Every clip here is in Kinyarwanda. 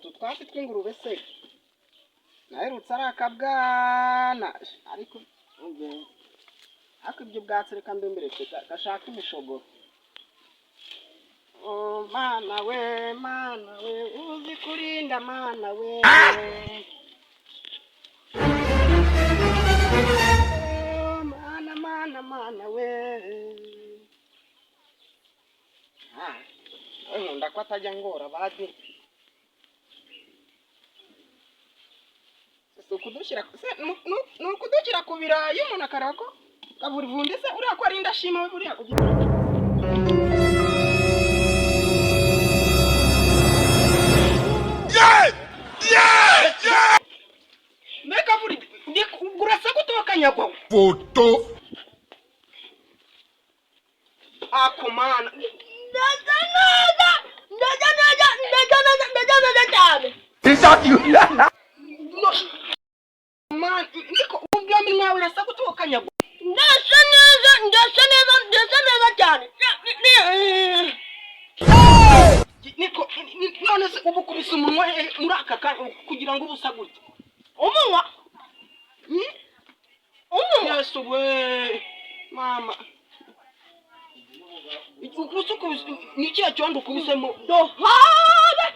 Utu twatsi tw'ingurube se naherutse ari akabwana, ariko umve, ariko ibyo ubwatsi reka mbe mbiretse gashaka imishogoro. Oh, Mana we, Mana we, uzi kurinda, Mana we. Oh, Mana, Mana, Mana we. Ah, nkunda ko atajya ngora badi. Si ukudushyira se, ni ukudushyira ku birayi umuntu akareba ko kavurivundi se uriya ko ari indashima we buriya kugira. Mbe kavuri urasa gutokanyagwa. Photo. Ako Mana. Ndasa neza, ndasa neza, ndasa neza, ndasa neza cyane. No. Man, niko ubwo minwa urasa gutokanyagwa. Ndasa neza, ndasa neza, ndasa neza cyane. Niko none se ubu kubisa umunwa hehe muri aka kanya kugira ngo ubusa gutya? Umunwa, Hmm? umunwa. Yesu we, mama. Ukubise ukubise ni ikihe cyondo ukubisemo? Dohabe.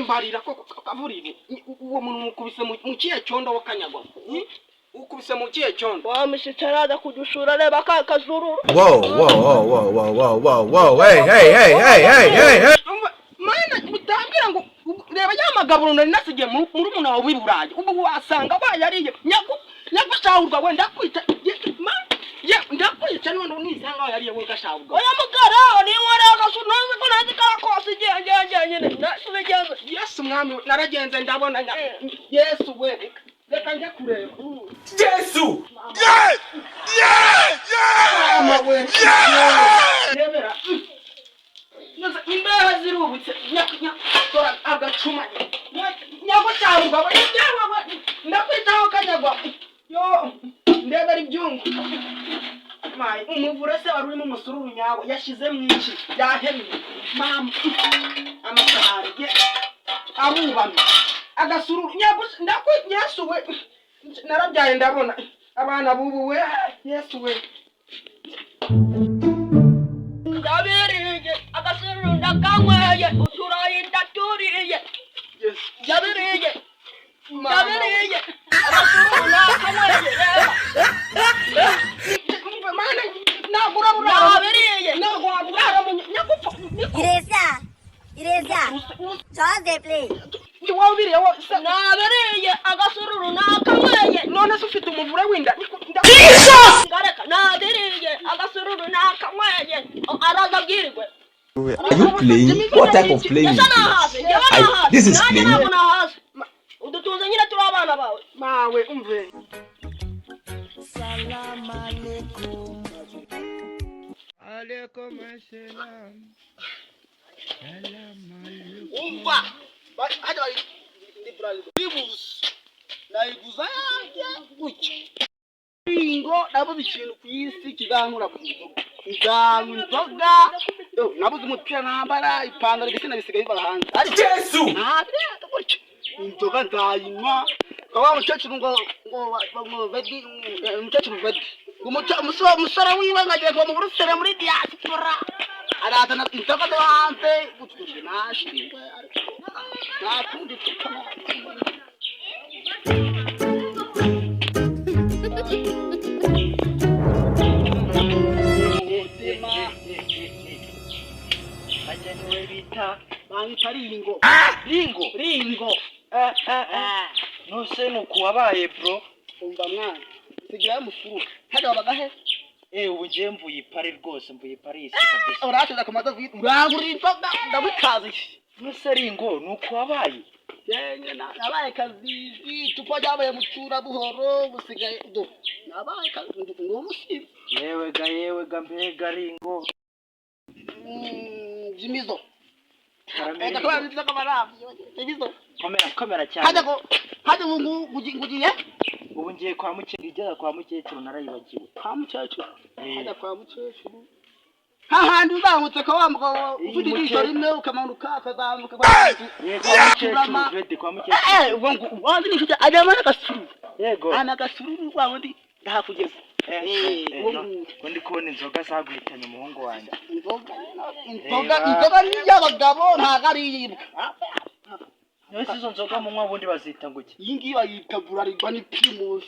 Mbarira ko kavurire uwo muntu mukubise mu kihe cyondo wakanyagwa? Hmm? Ukubise mu kihe cyondo? Wa mushyitsi araza kudusura, reba ka kazururu. Whoa, whoa, whoa, whoa, whoa, whoa, whoa, whoa, hey, hey, hey, hey, hey, hey, hey. Umva, Mana utambwira ngo reba ya magaburo nari nasigiye murumuna wawe w'i Burayi, ubu wasanga bayariye. Nyagushahurwa we, ndakwita ye, ndakwica none nisanga wayariye we gashahurwa. Oya mugara, ni wari agasura, ntazi ko ntazi karakosa igihe ngiye nyine. Nasubigenze. Yesu mwami, naragenze ndabona Yesu we, reka njye kureba. Jesu! Mama we, rebera imbeho zirubutse, dora agacuma. Nyagushahurwa we, yewe we, ndakwitaho kanyagwa yo, ndebera ibyungu. Mayi, umuvure se wari urimo umusururu nyawo yashize mu iki yahemye mama, amasahani ye arubamye agasururu. Ndakwi Yesu we, narabyaye ndabona abana bubu we, Yesu we. Ndabiriye, agasururu ndakanyweye, uturayi ndaturiye. Yesu. Ndabiriye, Mama. ndabiriye, agasururu nakanyweye, reba. Mana, ntabwo uraba Ndabiriye. ntabwo waba mu nyagupfa niko. Ireza, Ireza, just dey play. Wowe ubiriye wowe se? Nabiriye, agasururu nakanyweye. None se ufite umuvure w'inda? Ngareka, nabiriye, agasururu nakanyweye. Araza abwirwe. Are you playing? What type of playing is Ese nahaze, this? njyewe nahaze. This is Nanjye playing. ntabwo nahaze. Udutunze nyine turi abana bawe. Mawe, umve. Umva, hajya bari ndi Brazil bibuze nayiguza yanjye gutya ingo nabuze ikintu ku isi kizankura ku nzoga, nzanywa inzoga. Yo, nabuze umupira nambara, ipantaro igitsina bisigaye biva hanze, ariko Jesu! ntabwo gutya inzoga nzayinywa. Wa mukecuru ngo bedi, umukecuru bedi, umusore wiwe ngo agiye kuva mu Buruseli muri diaspora, arazana inzoga zo hanze gutyo nashingwe, ariko nta kundi tukana. Umutima Hagenewe bita banyita Ringo. Ringo. Ringo. Nose nuku wabaye bro? Umva mwana, sigira musuru hajya wabaga he? Ubu ngiye mvuye i Paris rwose, mvuye i Paris kabisa. Urashize ku madovize, urangurira inzoga ndabikaze. Nose Ringo, nuku wabaye? Yenye nabaye kazizi tupo ryabaye mucura buhoro busigaye do nabaye kazizi ndi umusizi. Yewe ga, yewe ga, mbega Ringo. Jimizo. Karameri. Eka kwa nziza kamara jimizo. Komera, komera cyane. Hajya ko hajya ubu ngugiye. Ubu ngiye kwa mukecuru, igera kwa mukecuru narayibagiwe. Kwa mukecuru? Eh. Hajya kwa mukecuru. Hahandi uzamutse ukaba wambuka ufite ijisho rimwe, ukamanuka, ukazamuka. Kwa mukecuru Vedi, kwa mukecuru. Eh, ubwo ngo wanzi ni inshuti ajyamo n'agasururu. Yego. Ana agasururu wa wundi ndahakugeza. Eh, no, ko ndi kubona inzoga zaguhitanye, umuhungu wanjye. Inzoga, inzoga, inzoga ni iy'abagabo, ntabwo ari iy'imbwa. None se izo nzoga munywa ubundi bazita ngo iki? Iyi ngiyi bayita Bralirwa, ni Primus,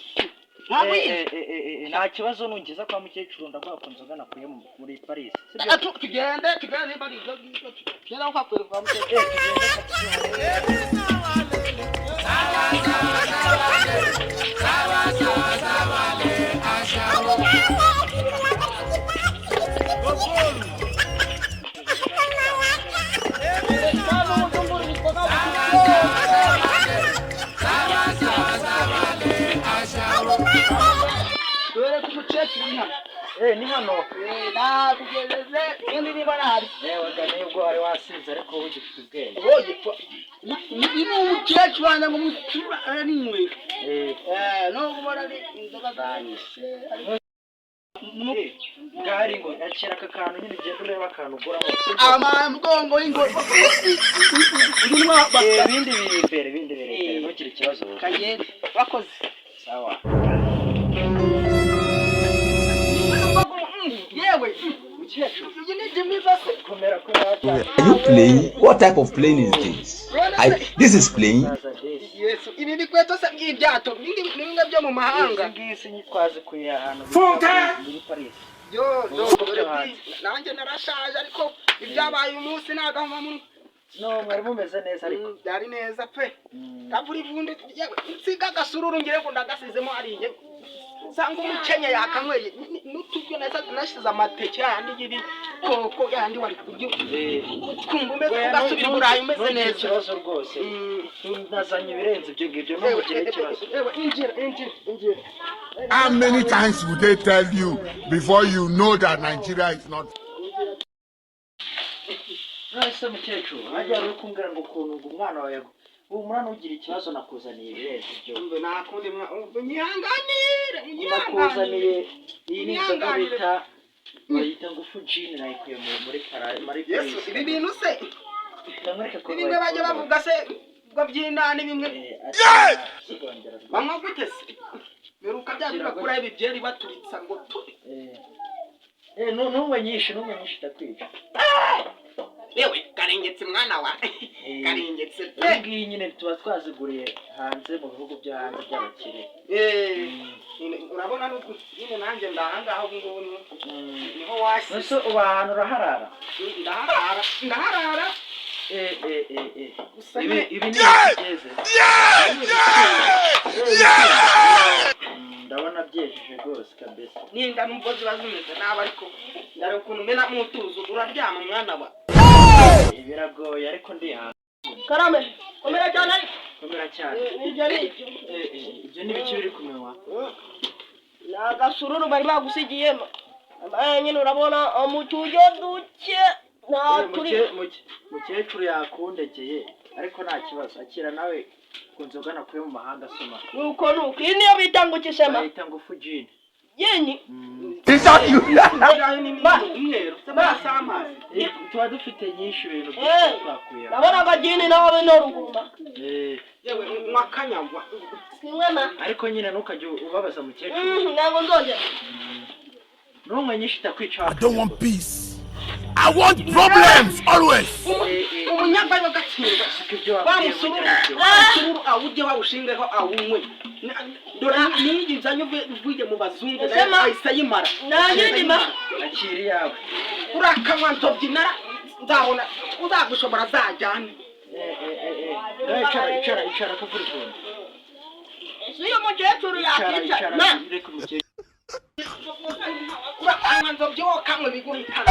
ntabwo Eh, iyizi. eh, eh, eh, nta kibazo, nungeza kwa mukecuru ndaguha ku nzoga nakuye muri Paris, sibyo? Eh, tugende, tugende, nimba ari ibyo ngibyo tugende aho kwakwereka kwa mukecuru. Eh, tugende. Dore ko umukecuru uri hano. Eh, ni hano. Eh, nakugejeje ubundi niba nahari. Yewe ga, nubwo wari wasinze ariko wowe ugifite ubwenge. Oye, ni umukecuru wanjye ngo mutura arinywera. Eh, Eh, nubwo ubona ari inzoga zanyishe ariko eh, bwari ngo akira aka kantu nyine, ugenda ureba akantu uguramo, sibyo? Ama mugongo y'ingoro uyu ni wa Eh, ibindi biri imbere, ibindi biri imbere, ntugire ikibazo wowe. Kagende bakoze. Sawa. Yewe. Mukecuru. Iyi ni Jimmy se? Komera, komera cyane. Are you playing? What type of plane is this? This is playing. Saza desi. Yesu, ibi bikweto se by'ibyato ni bimwe byo mu mahanga. Izi ngizi twazikuye ahantu bita muri Paris. Yo, Mu yo, bihugu dore byo hanze. nanjye narashaje, ariko ibyabaye uyu munsi nagahoma. No, mwari mumeze neza ariko. Byari neza pe. Kavura ivundi, yewe, nsiga agasururu ngire ngo ndagasizemo hariya, nsanga umukenya yakanyweye n'uturyo nasize, amateke yandi y'ibikoko yandi wari kurya, ukumva umeze ugasubira i Burayi umeze Ntugire neza. ikibazo rwose. Tunazanye ibirenze ibyo ngibyo, Yewe, ntugire ikibazo. yewe, injira, injira, injira. How many times would they tell you before you know that Nigeria is not? None se mukecuru, hajya wari uri kumbwira ngo ukuntu ngo umwana wawe ubu umwana ugira ikibazo, nakuzaniye ibirenze ibyo. Umve, nakundi umve, nyihanganire, unyihanganire. Nakuzaniye iyi ni inzoga Unyihanganire. bita, bayita Ngufu Gin, nayikuye muri muri Yesu, Paris. ibi bintu se Ndamwereka ko ni bimwe bajya bavuga se ngo by'indani bimwe sigongera. Banywa gute se? Meruka bya bindi bakuraho ibi byeri baturitsa ngo turi. Eh, ntunywe nyinshi, ntunywe nyinshi, itakwica. Yewe, karengetse mwana wa, karengetse pe. Iyi ngiyi nyine tuba twaziguriye hanze, mu bihugu byo hanze by'abakire. Eh, nyine urabona n'ubwo nyine nanjye ndahangaha ubu ngubu niho wasize. Ese uba ahantu uraharara? Ndaharara, ndaharara. Eh, eh, eh, eh. Gusa Ibi nyine ibi ni ibiti byeze. Ndabona byejeje rwose kabisa. Ninda nubwo ziba zimeze nabi, ariko ndare ukuntu umena mutuzo uraryama, mwana wa. Eh, biragoye ariko ndihanga. Karame, komera cyane ariko. Komera cyane. Ibyo ni ibyo. Eh, eh, ibyo ni ibiki biri kumenywa? Ni agasururu bari bagusigiyemo. Amaye nyine urabona mu turyo duke nta Eh, turi. Mukecuru yakundegeye, ariko nta kibazo, akira nawe ku nzoga nakuye mu mahanga, soma. Nuko nuko iyi niyo bita ngo ikisema. Bayita Ngufu Gin. Yeni. Is that you? Umweru se amazi. Eh, tuba dufite nyinshi, ibintu Eh, byinshi twakuye. Ndabona agagini nawe no ruguma. Eh, Yewe, nywa kanyagwa. Simwe ma. Ariko nyine ntukajye ubabaza mukecuru. Ntabwo nzongera. Ntunywe nyinshi, itakwica. I don't want peace. I want problems always. Umunyagwayo gatsindwa. Ibyo Wa wabwiye musururu, burya nibyo. wa musururu awujye wawushingeho awunywe. Dore niyi nzanye uvuye mu bazungu Ese ma- ahise ayimara. Nanjye ndima. Akira iyawe. Urakanywa ntobyi nara nzabona uzagushobora azajyane. Eh, eh, eh, eh. Nawe icara, icara, icara akavura ivumbi. Ese uyu mukecuru Icara, yakwica? icara. Ma. Reka umukecuru. Urakanywa nzobyi, wokanywa ibiguhitana.